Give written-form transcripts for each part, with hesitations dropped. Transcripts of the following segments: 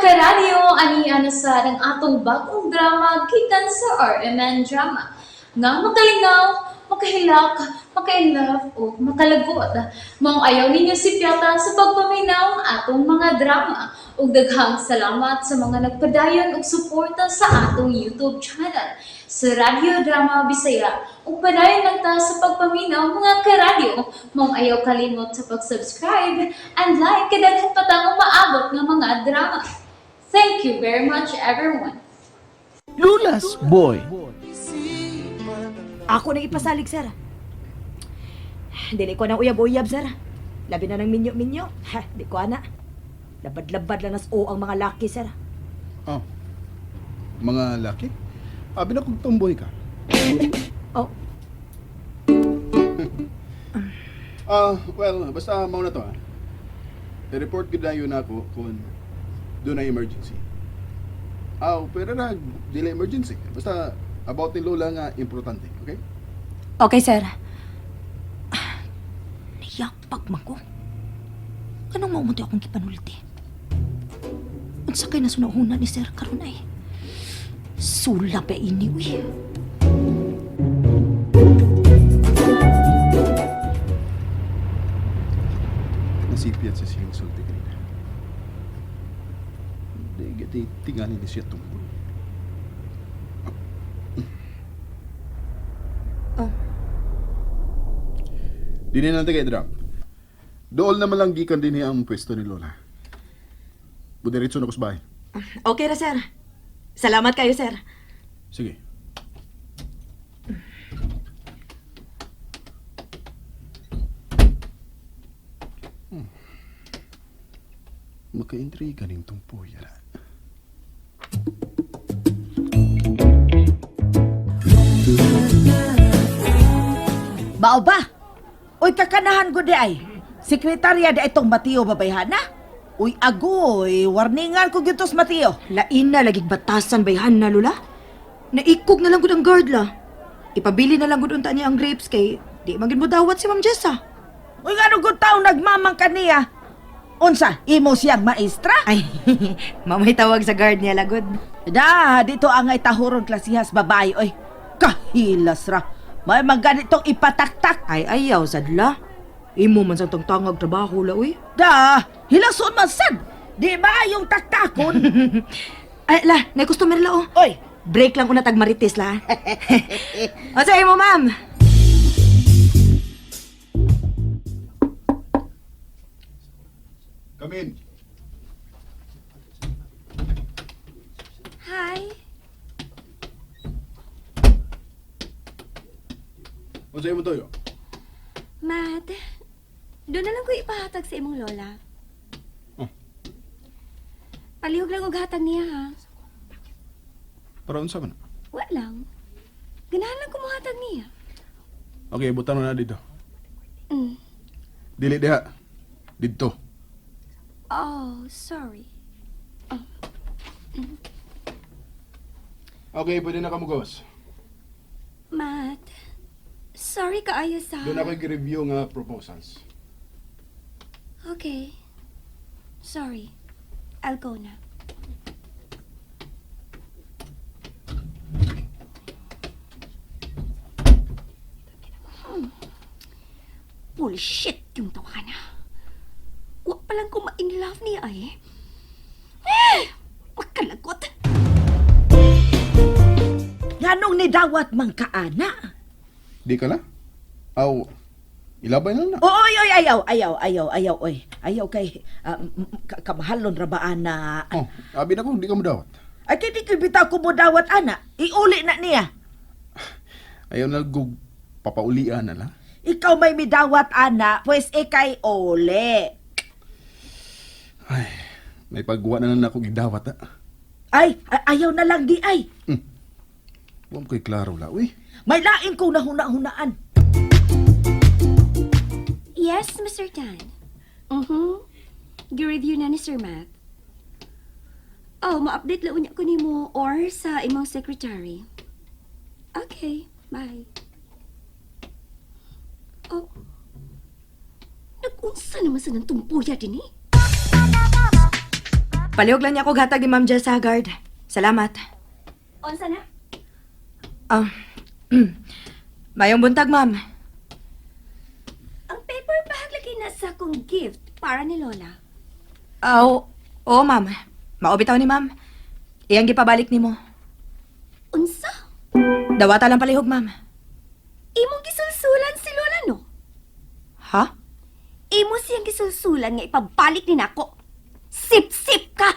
Karadyo, ani na sa ang atong bagong drama gikan sa RMN Drama. Nga makalingaw, makahilak, maka-inlove o makalagot. Maong ayaw ninyo sipyata sa pagpaminaw ang atong mga drama. Ug daghang salamat sa mga nagpadayon og suporta sa atong YouTube channel sa Radyo Drama Bisaya. Ug padayon lang ta sa pagpaminaw, mga karadyo. Maong ayaw kalimot sa pag-subscribe and like kay daghan pa tang umaabot nga mga drama. Thank you very much, everyone. Lulas Boy. Ako nang ipasalig, sir. Dili ko nang uyab-uyab, sir. Labi na ng minyo-minyo. Ha, di ko ana. Labad-labad lang nas o ang mga laki, sir. Oh. Mga laki? Abi na kung tomboy ka. Oh, Ah, well, basta mao na to ah. I-report gud dayon nako kung doon na emergency. Ah, pero na dili emergency. Basta about ni Lola nga importante, okay? Okay, sir. Ah, nayapag man ko. Anong maumunti akong gipanulti? Unsa kay nasunahuna ni sir karon ay? Sula pa ini, uy. Nasipyat siya siyang sulti kanina. Di gati tingali ni siya tomboy. Oh. Di na natin kay drop. Dool naman lang gikan din niya ang pwesto ni Lola. Budiretso na ko sa bahay. Okay ra, sir. Salamat kayo, sir. Sige. Makaintriga ning tumpoy ara. Bao ba? Uy, kakanahan ko di ay. Sekretarya di itong Mateo babayhana. Uy, agoy, warningan ko gyud tos Mateo. Lain na lagig batasan bayhan na, Lula. Naikog na lang gud ang guard la. Ipabili na lang gud unta niya ang grapes kay di man gud mo dawat si Ma'am Jessa. Uy, ngano gud taong nagmamang kaniya? Unsa, imo siyang maestra? Ay, mamay tawag sa guard niya lagod. Da, dito ang ay tahuron klasihas babae, oy. Kahilas ra. May magganitong ipataktak. Ay, ayaw sadla. Imo man sa tangtangag trabaho la uy. Da, hilason man sad. Di ba yung taktakon? Ay la, nay customer la oh. Oy, Break lang una tag marites la. O sa imo, ma'am? Come in. Hi. Unsa imo toyo? Matt. Doon na lang ko ipahatag sa imong lola. Oh. Palihog lang og hatag niya ha. Para unsa man? Wa lang. Ganahan lang kumuhatag niya. Okay, butan na dito. Dili diha. Didto. Oh, sorry. Okay, pwede na ka mugawas. Matt. Sorry kaayo sa... Doon ako i-review nga proposals. Okay. Sorry. I'll go na. Bullshit yung tawana. Wa pa lang ko ma-in love niya ay. Eh! Magkalagot. Nganong nidawat man kaana? Di ka na? Aw, ilabay na lang na. Oy, oy, ayaw, ayaw, ayaw, ayaw, oy. Ayaw kay kamahalon ra ba ana? Oh, abi na ko, di ka mo dawat. Ay, kay di ko bitaw ko mo dawat ana. Iuli na niya. Ayaw na gug papaulian na lang. Ikaw may midawat ana, pues ikay ole. Ay, may pagwa na lang ako gidawat ah. Ay, ayaw na lang di ay. Huwag ko'y klaro la, uy. May lain kong nahuna-hunaan. Yes, Mr. Tan. Gi-review na ni Sir Matt. Oh, ma-update lang unya ko nimo or sa imong secretary. Okay, bye. Oh. Nag-unsa naman sa nang tumpuya din eh? Palihog lang niya ako gatag ni Ma'am Jess Haggard. Salamat. Unsa na? Ah, mayong buntag, ma'am. Ang paper bag lagi na sa akong gift para ni Lola. Ah, oo, oo, ma'am. Maobitaw ni ma'am. Iyang gipabalik nimo. Unsa? Dawata lang palihog, ma'am. Imong gisulsulan si Lola, no? Ha? Imo siyang gisulsulan nga ipabalik ni nako. Sip-sip ka!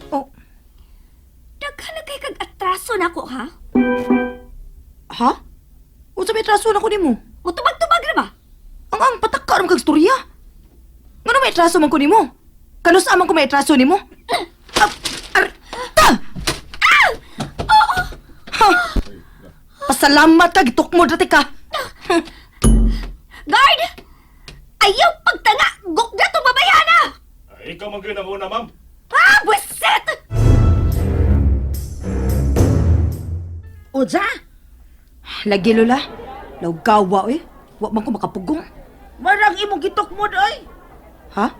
Oh, Daghan na kay kag atraso nako, ha? ha? Unsa may traso na ko nimo? Mutubag-tubag na ba? Ang patak ka kag storya. Ngano may atraso man ko nimo? Kanus man ko may atraso nimo? Ah, ar- ta! Ha! Pasalamat ka gitukmo dati ka. Guard! Ayaw pagtanga! Gukda tong babayana! Ay, ikaw man gyud ang una, ma'am. Ah, buset! Unsa? Lagi lola. Lawgawa eh. Wa man ko makapugong. Marang imong gitukmod oy. Ha?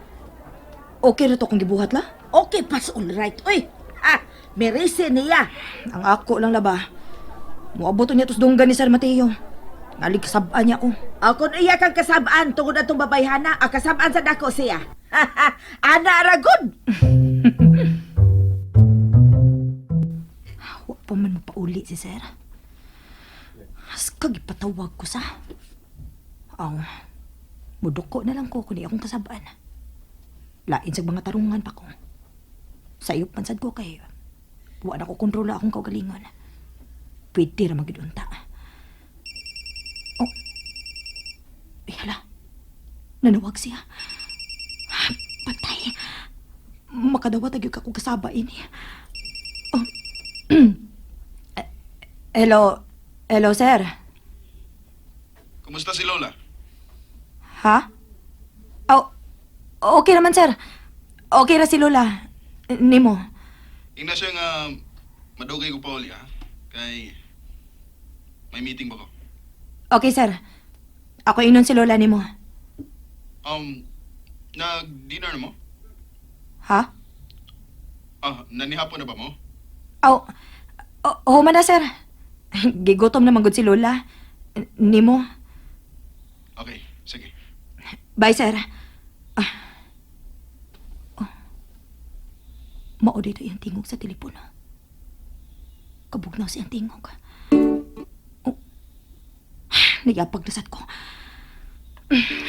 Okay ra to kung gibuhat la? Okay pas all right oy. Ha, merese niya. Ang ako lang laba. Moabot niya tos dunggan ni Sir Mateo. Ngalig kasab-an niya ko. Ako iya kang kasabaan tungod atong babayhana, ang kasabaan sa dako siya. Ana ra gud. Wa pa man mapauli si Sir. Aska gipatawag ko sa. Aw. Muduko na lang ko kun akong kasabaan. Lain sa mga tarungan pa ko. Sayop man sad ko kay wa na ko kontrola akong kaugalingon. Pwede ra magyud unta. Oh. Ay, hala. Nanawag siya. Patay. Makadawat agyo ka kong kasaba ini. Hello. Hello, sir. Kumusta si Lola? Ha? Oh, okay naman, sir. Okay ra si Lola. Nimo. Ingna siya nga madugay ko pa uli ha. Kay may meeting ba ko? Okay, sir. Ako inon si Lola nimo. Nag-dinner na mo? Ha? Ah, nanihapon na ba mo? Aw, oh, man na, sir. Gigutom naman gud si Lola. Nimo. Okay, sige. Bye, sir. Ah. Oh. Mao dito iyang tingog sa telepono. Kabugnaw siyang tingog. Oh. Nayapag na sad ko.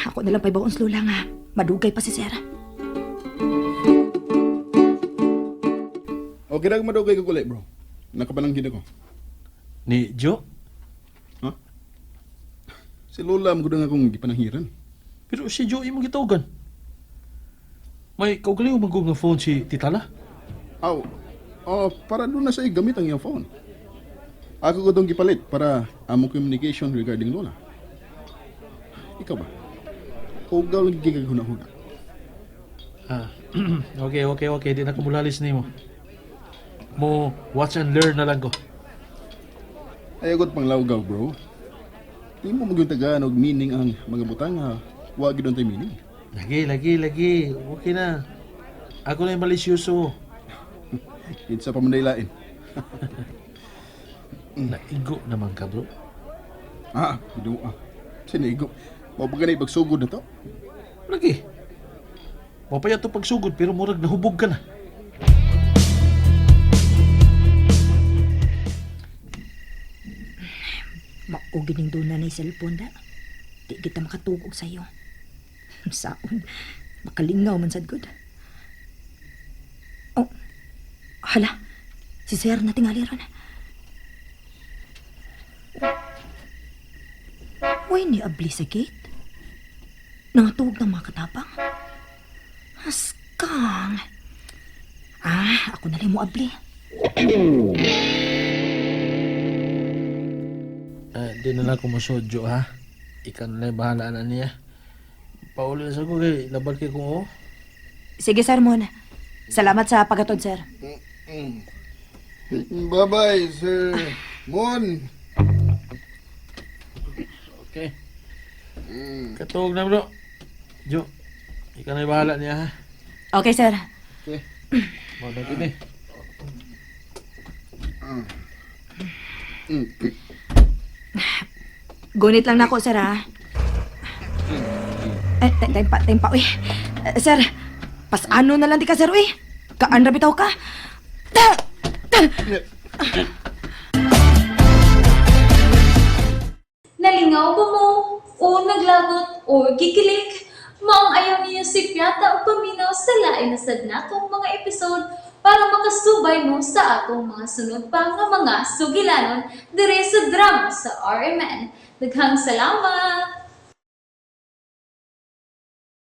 Ako na lang pa'y sa Lola nga. Madugay pa si sir. Okay na madugay ko kulit, bro. Nakapananghid ako. Ni Jo? Ha? Si Lola mo nga akong gipananghiran. Pero si Jo imong gitawagan. May kaugalingon man nga phone si Titala. Aw, oh, para doon na sa gamit ang iyang phone. Ako ko dong gipalit para among communication regarding Lola. Ikaw ba? Hugaw lang gigaguna-huna. Ah, okay. Di na ko mulalis nimo. Mo watch and learn na lang ko. Ayaw pang lawgaw, bro. Di mo magyuntagaan og meaning ang mga butang ha. Wa gid tay meaning. Lagi, lagi, lagi. Okay na. Ako na yung malisyoso. Kinsa pa man lain. Naigo naman ka, bro. Ah, bidu ah. Sinigo. Mao pa gani pagsugod na to. Lagi. Mapaya to pagsugod pero murag nahubog ka na. Mao gining doon na cellphone da. Di kita makatugog sa'yo. Saon, makalingaw man sad gud. Oh, hala. Si sir na tingali ron. Uy, ni abli sa gate. Nangatug ng mga katapang. Askang. Ah, ako na lang mo abli. Ah, di na lang ko musod, Jo, ha? Ikaw na lang bahala na niya. Pauli na sa ko kay labal kay kung oo. Sige, sir Mon. Salamat sa pagatod, sir. Bye-bye, Sir Mon. Okay. Katuog na, bro. Jo. Ikaw na bahala niya ha. Okay, sir. Okay. Mao na gini. Gunit lang nako, sir, ha? Eh, time pa, time pa, uy. Eh, sir, pasano na lang di ka, sir, uy. Kaan ra bitaw ka. Ta! Ta! Nalingaw ba mo? O naglagot o gikilig? Maong ayaw niyo si Piata o paminaw sa lain na sad natong mga episode para makasubay mo sa atong mga sunod pa nga mga sugilanon dire sa drama sa RMN. Daghang salamat!